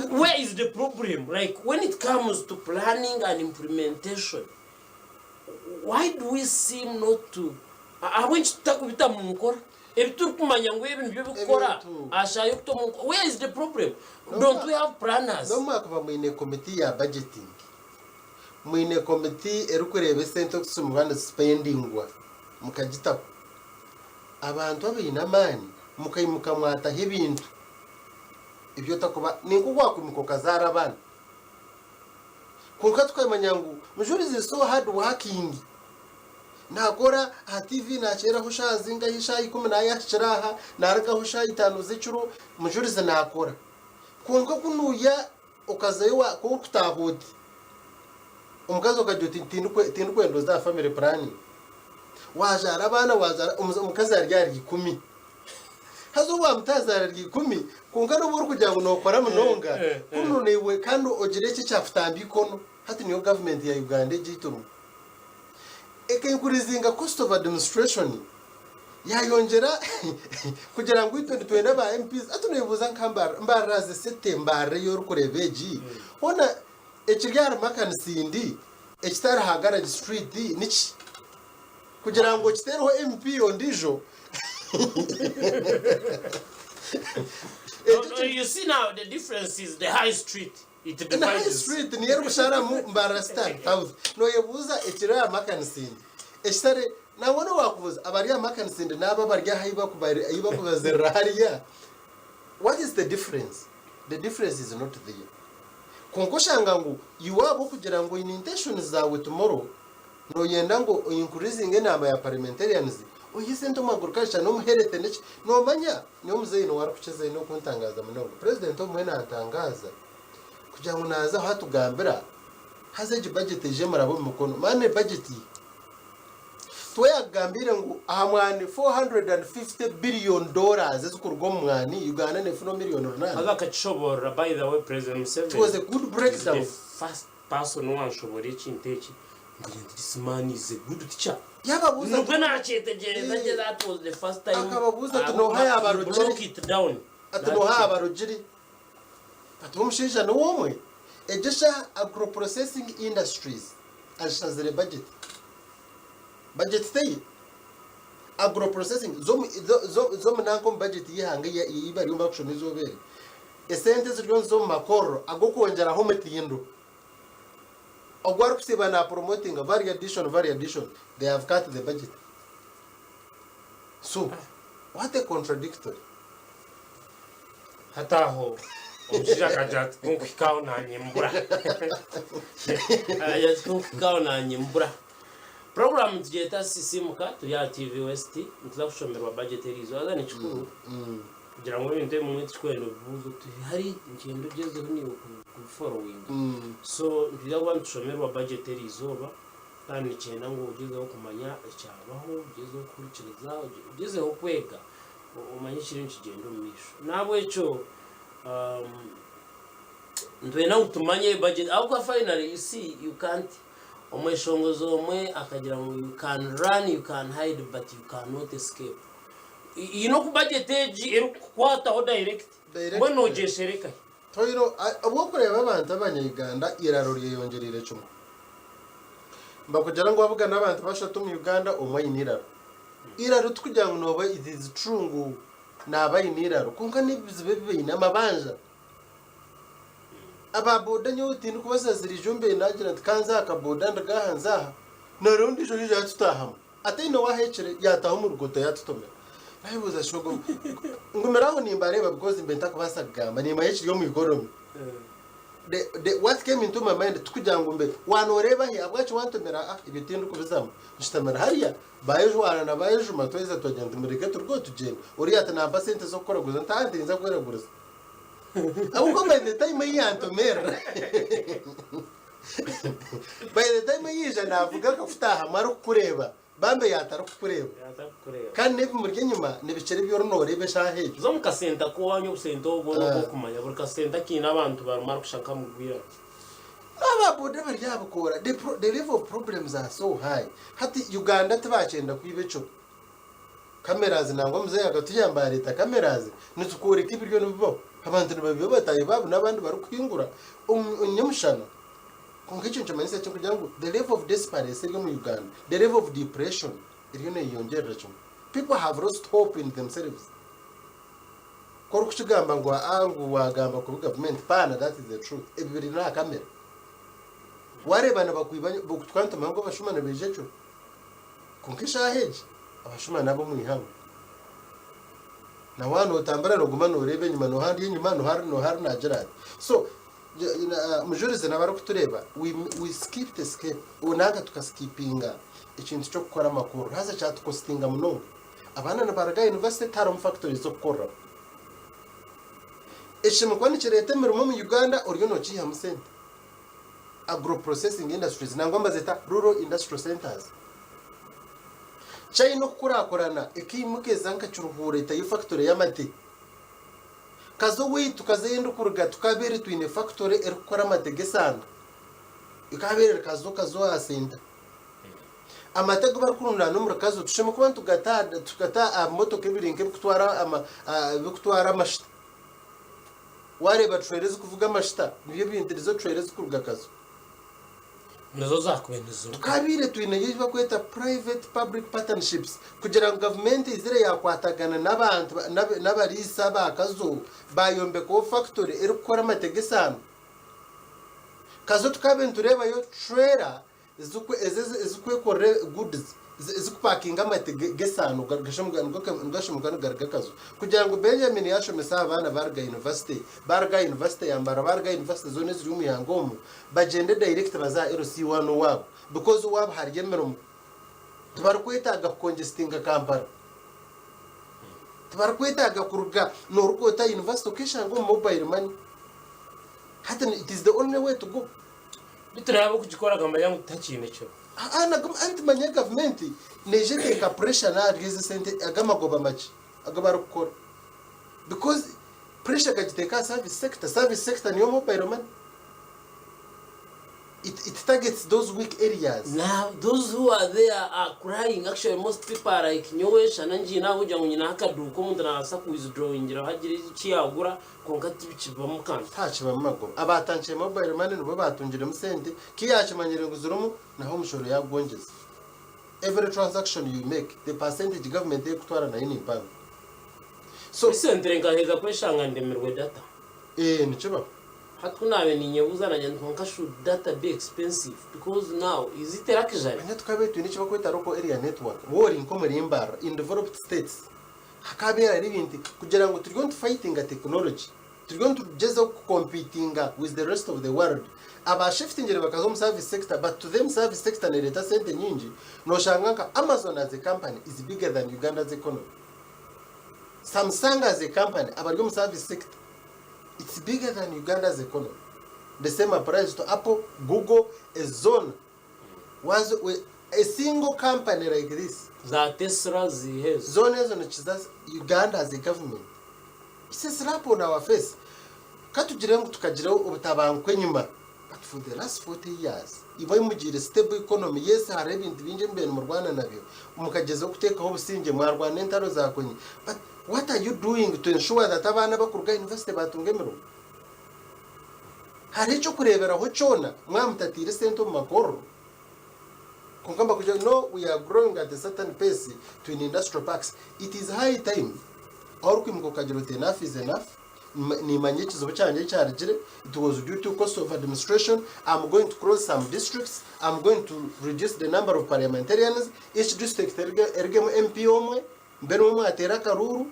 where is the problem like when it comes to planning and implementation Why do we seem not to ahabw'enki tutakubita mu nkora ebi turikumanya ngu ebi nibyo birikukora Ebintu. aha shaaha y'okuta omu nkora where is the problem don't we have planners N'obu mwakuba mwine komiti ya budgeting, mwine komiti erikureeba esente oku zirikuba nizisipendingwa mukagitaho, abantu abaine amaani mukaimuka mwataho ebintu ebi otakuba ni nk'oku wakwimuka okazaara abaana. Kwonka tukamanya ngu Mujurizi is so hard working. Nakora aha TV nakyeraho shaaha zingahi, shaaha ikumi nayahikire aha, narugaho shaaha itaano z'ekiro, Mujurizi nakora. Kwonka ku nuya okazayo wa ku orikutaaha oti, omukazi okagira oti tindikwenda oze aha family planning. Wazaara abaana wazaara, omukazi ari ahari ikumi. Haza obu wamutazaara rya ikumi, kwonka n'obu orikugira ngu nookora munonga, kunu naiwe kandi ogire eki ekyakutamba ikono. Hati niyo gavumenti ya Uganda egi ei turimu. Eka-increasinga cost of administration, yaayongyera kugira ngu itwe nitwenda ba MPs. Hati noyebuuza nka Mbarara, Mbarara as a city, Mbarara ei orikureeba egi, hoona ekiri ahari Makanisindi ekitari aha Garage Street niki? Kugira ngu okiteereho MP ondiijo. No, no, you see now the difference is the high street. It The high divides. street niyo erikusharamu Mbarara City and South. Nooyebuuza ekiri aha Makanisindi ekitari nangwa n'owaakubuuza abari aha Makanisindi n'abo abari aha ahu barikubazirira hariya what is the difference? The difference is not there. Kwonka oshanga ngu iwe ahabw'okugira ngu oine intentions zaawe tomorrow Noyenda ngu o increasinge enamba ya parliamentarians oihe esente omu agriculture n'omu health n'eki nomanya nyowe muzeeyi niwe arikukiza aine okuntangaaza munonga president obumwe nantangaaza kugira ngu naaza aho atugambira haza egi budget eije emurabe omu mikono man budget tiwe yakugambiire ngu aha mwani 450 billion dollars ezikuruga omu mwani Uganda nefuna million runaana Haza akakishoboorora by the way president it Museveni was a good is the breakdown. first person owanshoboora ekintu eki ngira nti this man is a good teacher. Yababuuza Nibwo nakyetegyereza gye that was the first time Akababuuza ati, "Nooha yaabarugire?" broke it down. Ati nooha yaabarugire? Ati omushaija niwe omwe. Egyo eshaaha Agro Processing Industries agishazire budget. Budget teye. Agro Processing zo omu nanka omu budget y'eihanga ei bariyo nibakushoma eizooba eri. Esente eziriyo niziza omu makorero ag'okwongyeraho omutindo. Ogu arikusiiba na promotinga value addition, value addition, they have cut the budget. So, what a contradictory. Hati aho omushaija akagira ati kunkuhika aho nanye mbura. Akagira ati kunkuhika aho nanye mbura. Puroguramu nitugyeta Sisiimuka turi aha TV West nituza kushomerwa bajeti eri izooba haza nikikuru kugira ngu ebintu ebimwe turikwenda obibuuze oti hari nikyenda ogyezeho naiwe kubiforowinga. So nitwija kuba nitushomerwa bajeti eri izooba kandi nikyenda ngu ogyezeho kumanya ekyabaho, ogyezeho kuhurikiriza, ogyezeho kwega omanye ekiriyo nikigyenda omu maisho. N'ahabw'ekyo nitwenda ngu tumanye bajeti ahabw'okuba finally you see you can't Omweshongozi omwe akagira ngu you can run, you can hide but you cannot escape. Haine oku budget egi erikukukwataho direct, Direct. mbwenu nogyeshereka hi? Toiro, obu orikureeba abantu abanya-Uganda eiraro ryeyongyereire kimwe. Nibakugira ngu wabugana abantu bashatu omu Uganda omwe aine eiraro. Eiraro tikugira ngu nooba it is true ngu naaba aine eiraro kwonka n'ebizibu ebi baine amabanja. Aba boda nyowe tindikubasasira ijo mbaire nagira nti ka nze aha kaboda nduge aha nze aha noreeba ondiijo yaija yatutahamu ataine ou ahekire yataaha omu ruguuto yatutomera. Nayebuuza shi ogwo ngumire aho nimbareeba because mbaire ntakubaasa kugamba nimanya ekiri omu economy. The, the, what came into my mind tikugira ngu mbe wanoreeba hi ahabwaki wantomera ah ebyo tindikubizamu nshutamire hariya bayejwana na bayejuma twaheza twagira nti mureke turugeho tugyende oriya ati nampa sente z'okukuraguza nti ah ntinza kweraguriza. Ahabw'okuba by the time ei yantomerera by the time ei yaija naavuga akakutaahamu arikukureeba bambe yaatarikukureeba Yatakukureeba. kandi n'ebimuri enyima nibikira ebi ori nooreeba eshaaha egyo. Za omu kasenta k'owanyu obusente obwo Ah. n'obw'okumanya buri kasente akiine abantu barimu arikusha nkamugwira. Aba boda bari aha bukoora the, pro, the level of problems are so high hati Uganda tibakyenda kwiba ekyo Cameras nangwa muzeeyi akatuyamba yareeta cameras nitukworeka ebiriyo nibibaho. Abantu nibabiba bataahi baabo n'abandi barikuhingura omu nyomushana. Kwonka ekyo nikimanyisa ki kugira ngu the level of desperate eri omu Uganda, the level of depression eriyo neyeyongyerera kimwe. People have lost hope in themselves. Ku orikukigamba ngu aa ngu wagamba kubi gavumenti, paana that is the truth. Ebi biri n'aha camera. Wareeba nibakwiba tukaba nitumanya ngu abashuma nibaija ekiro. Kwonka eshaaha egi abashuma n'ab'omu ihanga. Na waaba nootambura nooguma nooreeba enyima nooha ari enyima nooha ari nooha ari naagira ati. So Mujurizi n'abarikutureeba we, we skipped a step nanka tukaskipinga ekintu ky'okukora amakorero haza kyatukostinga munonga. Abaana nibaruga aha university tiharimu factories z'okukoreramu. Ekishemu kuba nikireeta emirimo omu Uganda oriyo nookiihamu sente. Agro-processing industries nangwa nibazeta rural industrial centres. China okukurakurana ekaimuka eza nka Kiruhura etayo factory y'amate. Kaza owaitu kaza ei ndikuruga tukabaire twine factory erikukora amate g'esanga. Ekabaire eri Kazo Kazo aha centre. Amate agu barikurundaana omuri Kazo tushemereire kuba nitugata tugata aha bimotoka ebiri nk'ebikutwara ama ebikutwara amashita. Waareeba trailer ezikuvuga amashita nibyo bintu nizo trailer ezikuruga Kazo. Nizo zaakubaire niziruga. Tukabaire twineyo ebi barikweta private public partnerships kugira ngu gavumenti eizire yaakwatagana n'abantu n'abariisa aba Kazo baayombekaho factory erikukora amate g'esaano. Kazo tukabaire nitureebayo trailer Ezikwekorera goods ezikupakinga amate g'esaano nigashomoka nigaruga Kazo. Kugira ngu Benjamin yashomesa abaana baruga university, baruga aha university ya Mbarara, baruga aha university zoona eziri omu ihanga omu, bagyende direct baze aha LC1 owaabo because owaabo hariyo emirimo. Tibarikwetaaga kucongestinga Kampala. Tibarikwetaaga kuruga noruga ota aha university okeshanga omu mobile money. Hati it is the only way to go. Beitu nawe ahabw'okugikora akamanya ngu tihakiine kiro. Aa anti manya gavumenti neija eteeka pressure n'ahari ezi esente ago amagoba makye agu barikukora because pressure ekagiteeka aha service sector, service sector niyo mobile money it, it targets those weak areas. Now those who are there are crying actually most people are like nyowe shana ngiine ahabw'okugira ngu nyineho akaduuka omuntu nabaasa ku withdrawingiraho agire eki yagura Kwonka tibikibamu kantu. Tihakibamu magoba. Abaatandikire mobile money nibo baatungiremu sente, ki yaakimanyire ngu zirimu, naho omushoro yaagwongyeza. Every transaction you make, the percentage government erikutwara nayo ni mpango. So. Recently nkaheza kweshanga ndemirwe data. Eeh nikibaho. Hati ku naabaire ninyebuuza nangye nti kwonka should data be expensive because now is it a luxury? Manya tukabaire twine eki barikweta local area network, waaba ori nk'omuri Mbarara in developed states, Hakabeera hariho ebintu kugira ngu turiyo nitufightinga technology, turiyo nitugyezaho kucompetinga with the rest of the world. Aba shiftingire bakaza omu service sector but to them service sector nereeta sente nyingi, noshanga nka Amazon as a company is bigger than Uganda's economy. Samsung as a company abari omu service sector it's bigger than Uganda's economy. The same applies to Apple, Google, ezo zoona. Waza a single company like this. Za Tesla ziiha ezo. Zoona ezo nikiza Uganda as a government. It's a slap on our face. Katugire ngu tukagira obutabanguko enyima but for the last 40 years imwe mugiire stable economy yes hariho ebintu bingi ebi mubaire nimurwana nabyo mukagyezaho kuteekaho obusingye mwarwana entaro za Kony but what are you doing to ensure that abaana abakuruga aha university batunga emirimo? Hariho eky'okureeberaho kyona mwaba mutataire sente omu makorero? Kwonka mbakugira ngu no we are growing at a certain pace twine industrial parks. It is high time ahu orikwimuka okagira oti enough is enough, Nimanya ekizibu kyangye ahi kyarugire, it was due to cost of administration, am going to close some districts, am going to reduce the number of parliamentarians, each district erugemu MP omwe, mbe nimwo mwateera akaruuru,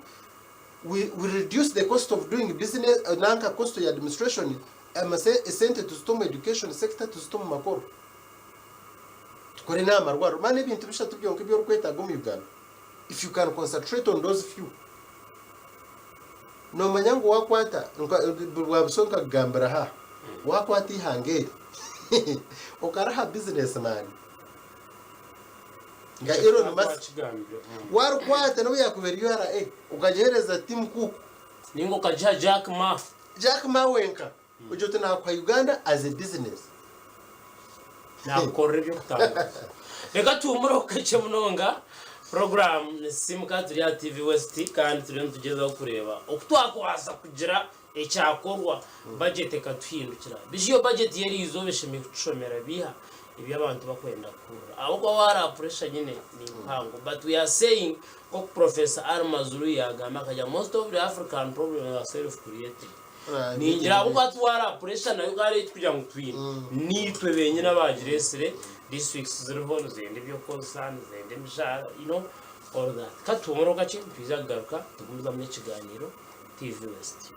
we we reduce the cost of doing business nanka cost ya administration, esente tuzite omu education sector, tuzite omu makoro. Tukore n'ahamarwariro. Manya ebintu bishatu byonka ebi orikwetaaga omu Uganda, if you can concentrate on those few, Noomanya ngu waakwata, bwa busyo nkakugambira aha, waakwata eihanga eri okariha businessman nka Elon Musk, waarikwata n'obu yaakuba eri URA okagiheereza Tim Cook, Nainga okagiha Jack Ma. Jack Ma wenka, ogira oti naakuha Uganda as a business. Naakukorera eby'okutangaaza. Reka tuhumureho kakye munonga. Puroguraamu nisisiimuka turi aha TV West kandi turiyo nitugyezaho kureeba oku twakubaasa kugira ekyakorwa bajeti ekatuhindukira. Bishi yo bajeti y'eri izooba eshemereire kutushomera biiha ebi abantu bakwenda kuhurira? Ahabw'okuba waaraaba puresha nyine ni mpango but we are saying nk'oku Professor Ali Mazrui yaagamba akagira ngu most of the African problems are self created. Ningira ahabw'okuba twara pressure nayo kandi ei turikugira ngu twine, niitwe benyini abaagireetsire, districts ziriho nizenda eby'okukozesa, nizenda emishaara, you know all that. Ka tuhumureho kakye nitwija kugaruka tugumizamu n'ekigaaniiro TV West.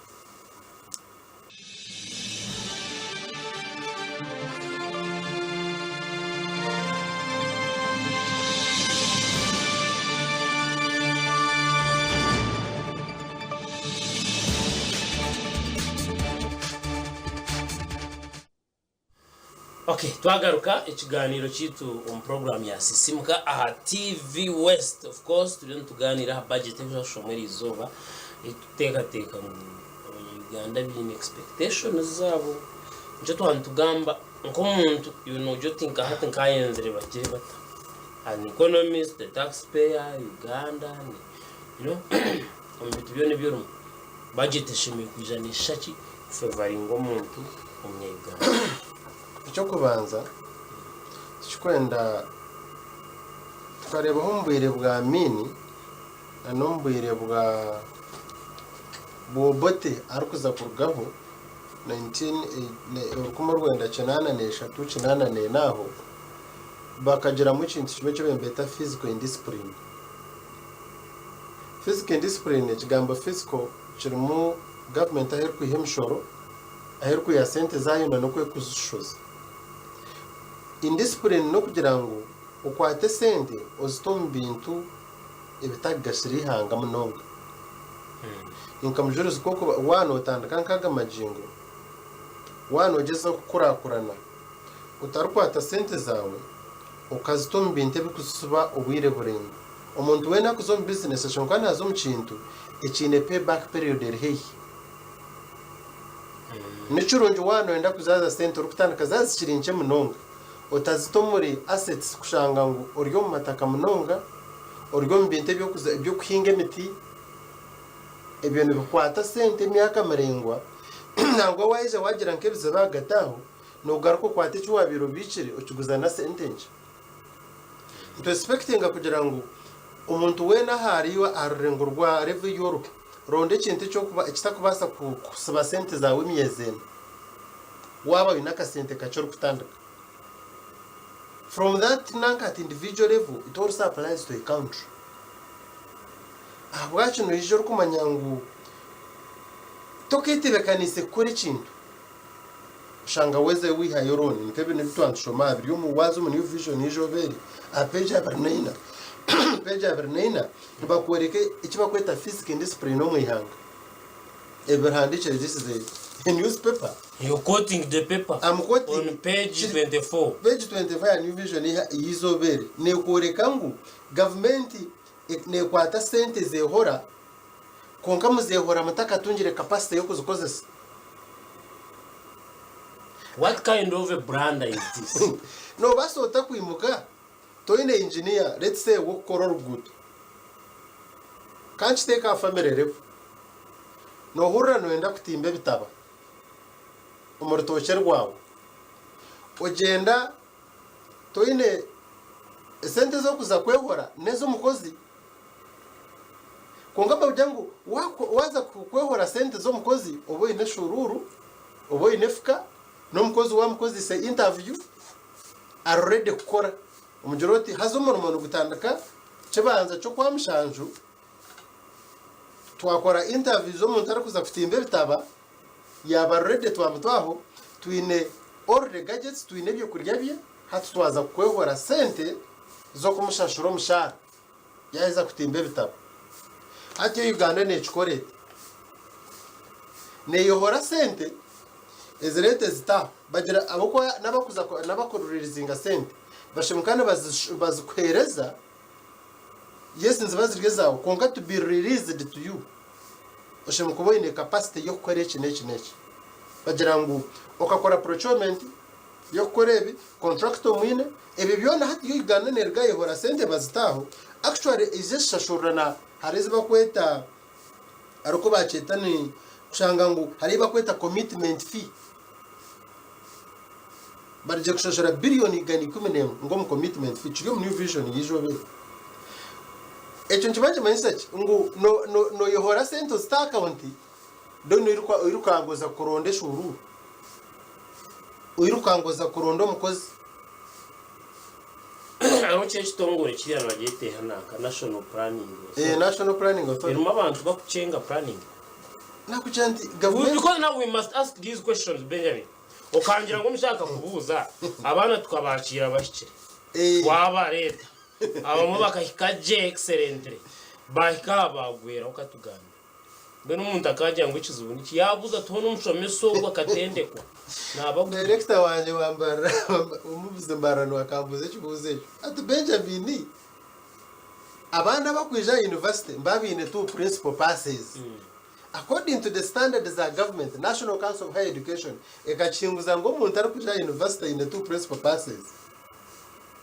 Ok, twagaruka ekigaaniiro kyaitu omu puroguraamu ya Sisimuka aha TV West. Of course, turiyo nitugaaniira aha budget erikuza kushomwa eri izooba. Tuteekateeka ngu Abanya-Uganda baine expectations zaabo. Nikyo twaba nitugamba nk'omuntu iwe noogira oti nka hati nkaayenzire bagire bata? An economist, a taxpayer, Uganda, you know, omu bintu byona ebi orimu, budget eshemereire kwija neeshusha ki kufevaringa omuntu omunya-Uganda? Eky'okubanza, tikikwenda tukareebaho omu bwire bwa Amiini na n'omu bwire bwa Obote arikuza kurugaho 1983, 84 aho, bakagiramu ekintu kimwe eki nibeeta physical indiscipline. Physical indiscipline, ekigambo physical kirimu gavumenti ahu erikwiha emishoro, ahu erikwiha sente zaayo na n'oku erikuzishoza. Indiscipline n'okugira ngu okwate esente ozite omu bintu ebitakugasira eihanga munonga. Nka mujurizi ku orikuba waaba nootandika nk'aga magingo, waaba noogyezaho kukurakurana, otarikwata sente zaawe okazita omu bintu ebirikusiba obwire buraingwa. Omuntu weena arikuza omu bizinesi ashemereire kuba naaza omu kintu ekiine pay back period eri haihi. Ni kirungi waaba nooyenda kuzaaza sente orikutandika zaaba zikiri nkye munonga, otazita omuri assets kushanga ngu ori omu mataka munonga, ori omu bintu eby'okuhinga emiti, ebyo nibikwata sente emyaka miraingwa, nangwa waija waagira nk'ebizibu ahagati aho, Noogaruka okwata eki waabaire obiikire okiguza na sente nkye. Nitwesipekitinga kugira ngu omuntu weena ahu ari aha rurengo rwa level ei oriho, ronda ekintu ekitakubaasa kusiba sente zaawe emyezi ena waaba oine akasente kakye orikutandika. From that nanka at individual level, it also applies to a country. Ahabwaki noija orikumanya ngu toketebeekaniise kukora ekintu? Oshanga weeza wihayo loan nk'ebi nibi twaba nitushoma aha biri omu waaza omu new vision eizooba eri aha page 24 page 24 nibakworeka eki barikweta fiscal indiscipline omu ihanga ebi bihandiikire this is a newspaper. You're quoting the paper I'm quoting on page 24. Page 24 ya New Vision y'eizooba eri neekworeka ngu gavumenti neekwata sente zeehora Kwonka muzeehora mutakatungire capacity y'okuzikozesa. What kind of a blunder is this? Noobaasa ota kwimuka toine engineer let's say ow'okukora oruguuto. Ka nkiteeke aha family level. Noohurira nooyenda kutimba ebitaba omu rutookye rwawe. Ogyenda toine esente z'okuza kwehora n'ez'omukozi. Kwonka bakugira ngu waaza kwehora sente z'omukozi oba oine eshuruuru, oba oine efuka, n'omukozi waamukozesa interview ari ready kukora. Omugire oti haza omurimo nigutandika kibanza ky'okwamushanju, twakora interview z'omuntu arikuza kutimba ebitaba, yaaba ari ready twamutwaho, twine all the gadgets, twine ebyokurya bye, hati twaza kukwehora sente z'okumushashura omushaara. Yaaheza kutimba ebitabo. Hati yo Uganda neekikora eti? Neeyohora sente ezireeta ezita aho. Bagira ahabw'okuba n'abakuza n'abakuririzinga sente bashemuka nibazikuheereza, yes niziba ziri ezaawe kwonka to be released to you oshemereire kuba oine capacity y'okukora eki n'eki n'eki. Bagira ngu okakora procurement y'okukora ebi, contractor omwine, ebyo byona hati yo Uganda neruga yehora sente bazita aho, actually eija ezishashurira na hariho ezi bakweta hariho oku bakyeta ni kushanga ngu hariho eyi bakweta commitment fee, barije kushashura billion 111 ngu omu commitment fee kiri omu new vision y'eizooba eri. Ekyo nikiba nikimanyisa ki? Ngu no no noyehora sente ozite aha account then oirukange oza kuronda eshuuruuru. Oiruka ngu oza kuronda omukozi. Hariho ki ekitongore kiriya nibagyeta eha nanka National Planning Authority. National Planning Authority. Erimu abantu bakucenga planning. Nakugira nti gavumenti. Because now we must ask these questions Benjamin. Okangira ngu omushaija akakubuuza abaana tukabakiira bahikire. Twabareeta. Abamwe bakahika gye excellently. Bahika aha bagweraho okatugambira. Mbwenu omuntu akaagira ngu ekizibu niki? Yaabuuza ati, Hoona omushomesa ogu akatendekwa? Naaba agwire. Dayirekita wangye wa Mbarara omubuze Mbarara niwe akambuuza ekibuuzo ekyo. Ati, Benjamin, abaana abakwija aha yunivasite nibaba baine two principal passes. According to the standards za government, National Council of Higher Education ekakihinguza ngu omuntu arikwija aha yunivasite aine two principal passes,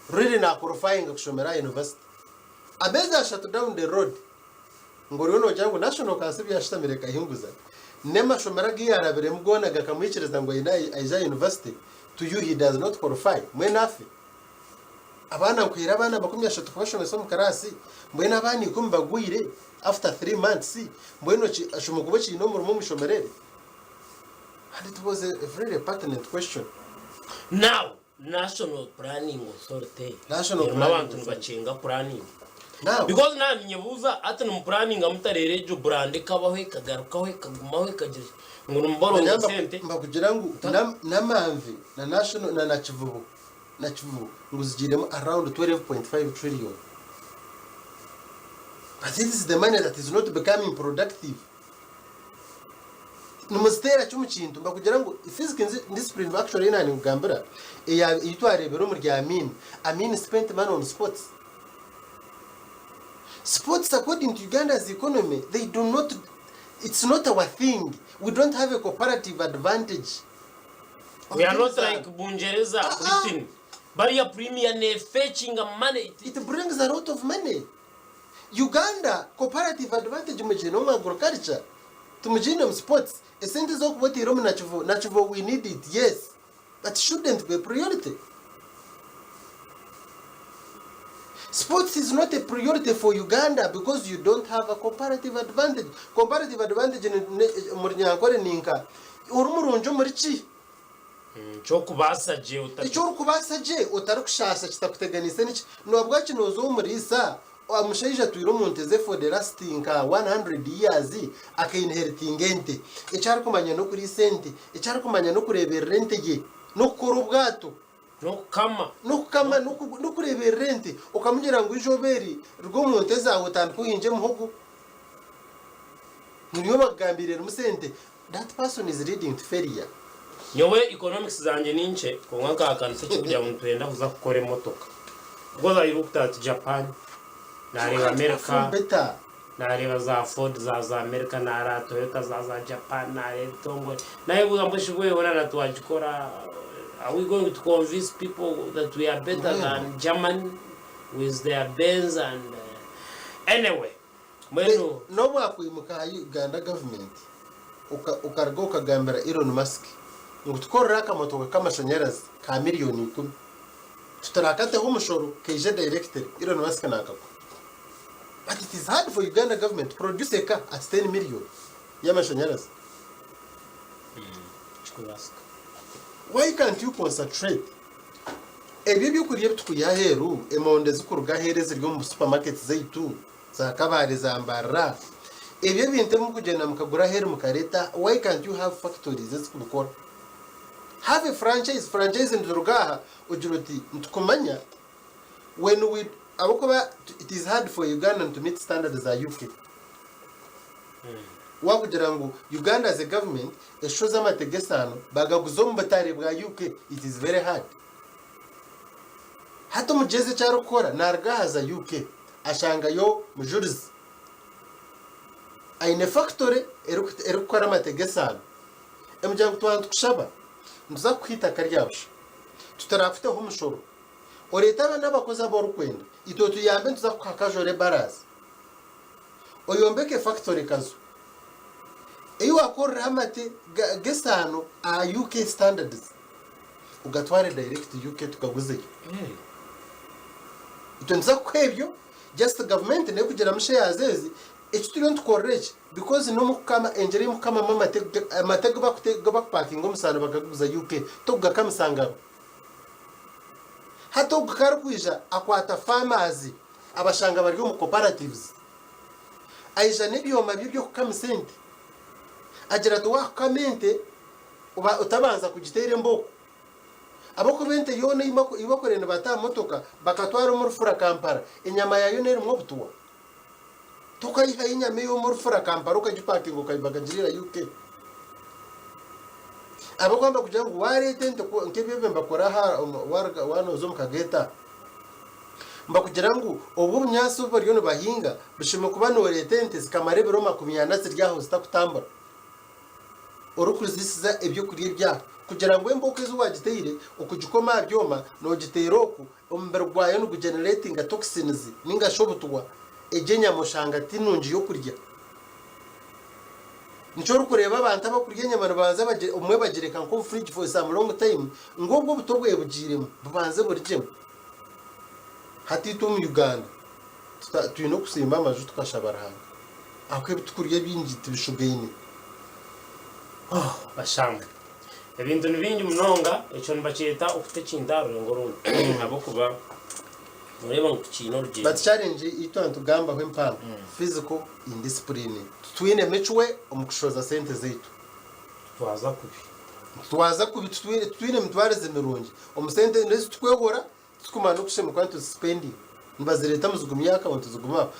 really naaqualifyinga kushomera aha yunivasite. Ameezi ashatu down the road, Ngu oriyo noogira ngu National Council ebi yaashutamire ekahinguza, n'amashomero agu yaarabiremu goona gakamwikiriza ngu aine aije aha university, to you he does not qualify? Mbwenu afe? Abaana nkuhaire abaana 30 kubashomesa omu kiraasi, mbwenu abaana ikumi bagwire after 3 months, mbwenu oki ashoma kuba okiine omurimo omu ishomero eri? And it was a very pertinent question. Now, National Planning Authority National erimu Planning abantu Authority. nibakyenga planning. Now, Because naaba ninyebuuza hati nimupuraninga muta reero egyo brand ekabaho ekagarukaho ekagumaho ekagira ki ngu nimuboronga Manya sente mbakugira ngu Namanve na National na Nakivubo Nakivubo ngu zigiiremu around 12.5 trillion but it is the money that is not becoming productive. Nimuziteera ki omu kintu? Mbakugira ngu physics discipline actually ei naaninkugambira eya ei twareebire omuri Amin, Amin spent money on sports. Sports according to Uganda's economy they do not it's not our thing. We don't have a comparative advantage. We are not like Bungereza, Britain. Bariya premier neefetchinga money. It brings a lot of money. Uganda comparative advantage mugiine omu agriculture timugiine omu sports esente ezokuba oteire omu Nakivubo, Nakivubo we need it yes but shouldn't be a priority. Sports is not a priority for Uganda because you don't have a comparative advantage. Comparative advantage omu runyankore ninka ori murungi omuri ki? Eky'okubaasa gye otari. Eki orikubaasa gye otarikushaasha kitakuteganiise niki? Nohabwaki nooza ow'omuriisa, omushaija atwire omu nte ze for the last nka 100 years akainheritinga ente. Eki arikumanya n'okuriisa ente, eki arikumanya n'okureeberera ente ye, n'okukora obwato. N'okukama. N'okukama, n'okureeberera ente. Okamugira ngu eizooba eri ruga omu nte zaawe otandike ohingye muhogo. Ngu niyo bakugambiire erimu sente. That person is leading to failure. Nyowe economics zangye ni nkye kwonka nkahakanisa ekirikugira ngu nitwenda kuza kukora emotoka because I looked at Japan, You nareeba can't perform America, better. nareeba za Ford za za America, nareeba Toyota za za Japan, nareeba ebitongore nayebuuza mbwenu shi bwehona na twagikora are we going to convince people that we are better than Germany with their Benz and anyway Mbwenu. N'obu wakwimuka aha Uganda government okaruga okagambira Elon Musk ngu tukorere akamotoka k'amashanyarazi ka miriyoni ikumi tutarakateho omushoro kaije directly, Elon Musk naakakuha. But it is hard for Uganda government to produce a car at 10 million y'amashanyarazi. Kikubaasika. Why can't you concentrate? Ebyo ebyokurya ebi tukwiha aheeru, emondi ezikuruga aheeru eziri omu supermarkets zaitu, za Kabale, za Mbarara, ebyo ebintu ebi mukugyenda mukagura aheeru mukareeta, why can't you have factories ezikubikora? Have a franchise, franchise nituruga aha ogira oti nitukumanya when we ahabw'okuba it is hard for Ugandan to meet standards za UK. Wakugira ngu Uganda as a government eshoze amate g'esaano bagaguza omu butare bwa UK it is very hard. Hati omugyezi eki arikukora naruga aha za UK ashangayo mujurizi aine factory erikukora amate g'esaano emugira ngu twaba nitukushaba nituza kukuha eitaka rya busha tutarakuteho omushoro oreete aba n'abakozi abu orikwenda itwe otuyambe nituza kukuha akaju ore baraasi oyombeke factory kazu ei wakoreraho amate g'esaano aha UK standards ogatware direct UK tukaguzeyo. Itwe nituza kukuha ebyo just government nekugiramu shares ezi eki turiyo nitukorera eki because n'omukukama engyera ei mukukamamu amate amate agu bakupakinga omu saano bakaguza UK tokugakamisa ngaro. Hati ogu ku arikwija akwata farmers abashanga bari omu cooperatives aija n'ebyoma bye by'okukamisa ente agira ati waakukama ente otabanza kugiteera embooko ahabw'okuba ente yoona ei bakureba nibata aha motoka bakatwara omu rufura Kampala enyama yaayo n'erimu obutuwa. Tokayihayo enyama ey'omu rufura Kampala okagipakinga okagiriira UK. Ahabw'okuba nibakugira ngu waareeta ente nk'ebi ebi nibakora aha waaba nooza omu Kageeta aha. Nibakugira ngu obwo obunyaatsi obu bariyo nibahinga bushemereire kuba nooreeta ente zikamara ebiro 40 ziri aho zitakutambura. Orikuziisiza ebyokurya ebyaho kugira ngu embooko ezi waagiteire okugikoma aha byoma noogiteera oku omubiri gwayo nigugeneratinga toxins ninga shi obutwa, egyo enyama oshanga ti nungi y'okurya. Nikyo orikureeba abantu abakurya enyama nibabanza obumwe bagireka nk'omu fridge for some long time ngu obwo obutwa obwebugiiremu bubanze burugyemu. Hati itwe omu Uganda twine okusimba amaju tukashaba Ruhanga ahakuba ebitukurya ebingi tibishugaine. Bashanga ebintu ni bingi munonga ekyo nibakyeta okuta ekintu aha rurengo orundi ahabw'okuba noreeba ngu tikiine orugyendo. But challenge ei twaba nitugambaho empango physical indiscipline titwine micwe omu kushohoza sente zaitu. Tutwaza kubi. Nitutwaza kubi titwine mitwarize mirungi omu sente n'ezi turikwehora Titukumanya n'okushemererwa nituzisipendinga. Nibazireeta muzigumye aha akawunti zigume aho.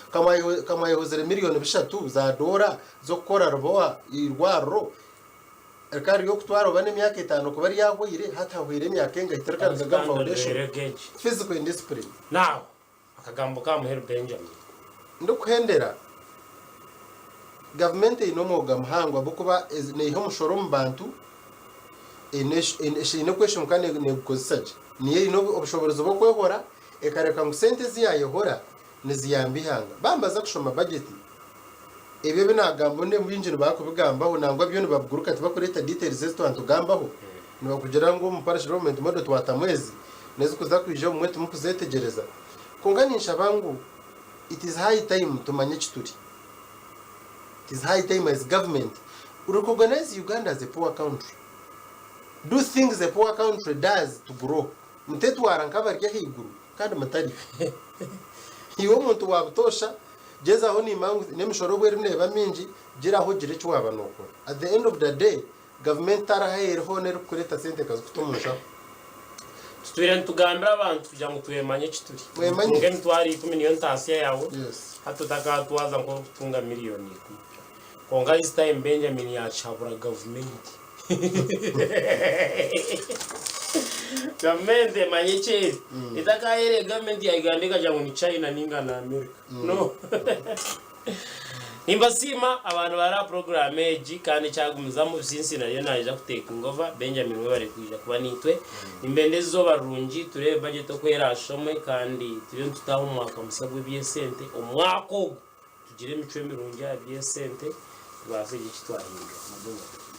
Ka mwayehozire miriyoni bishatu za doora z'okukora riboha eirwariro rikaba riri ery'okutwara oba n'emyaka etaano kuba ryahweire, hati hahweire emyaka engahi tirikarugaga omu foundation. Physical indiscipline. Now, akagambo ka Muheru Benjamin. Ndikuhendera, gavumenti eine omwoga muhango ahabw'okuba neiha omushoro omu bantu, eine kweshemuka negukozesa gye. Niyo eine obushoboorozi bw'okwehora ekareka ngu sente ezi yaayehora niziyamba eihanga. Baambaza kushoma bajeti, ebyo ebi naagamba ondi bingi nibakubigambaho nangwa byo nibabiguruka tibakureeta details ezi twaba nitugambaho. Nibakugira ngu omu parish development model twatamu ezi n'ezikuza kwija obumwe timukuzeetegyereza. Kwonka ninshaba ngu it is high time tumanye eki turi. It is high time as government recognize Uganda as a poor country. Do things a poor country does to grow. Mutetwara nk'abari ahaiguru kandi mutari. Iwe omuntu wa butoosha gyezaho niimanya ngu n'emishoro obu erimu neeba mingi, giraho ogire eki waaba nookora. At the end of the day, gavumenti tariho ahu eri hoona erikukureeta sente ekazikuta omu nshaho. Tutwire nitugambira abantu kugira ngu twemanye eki turi. Mwemanye. Otunga 100,000 niyo ntaasya yaawe, Yes. hati otakaatwaza nk'orikutunga 10,000,000. Kwonka this time Benjamin yaakihabura gavumenti. Gavumenti emanye eki eri. Etakahereye gavumenti ya Uganda ekagira ngu ni China ninga ni America. No. Nimbasiima abantu bari aha puroguraamu egi kandi ekyagumizamu since nariyo naija kutekinga over. Benjamin webare kwija kuba naitwe. Nimbenda eizooba rirungi tureebe budget oku eraashomwe kandi turiyo nitutaaha omu mwaka musya gw'eby'esente. Omwaka ogu tugire emicwe mirungi aha by'esente tubaase kugira eki twahindura. Mugumire.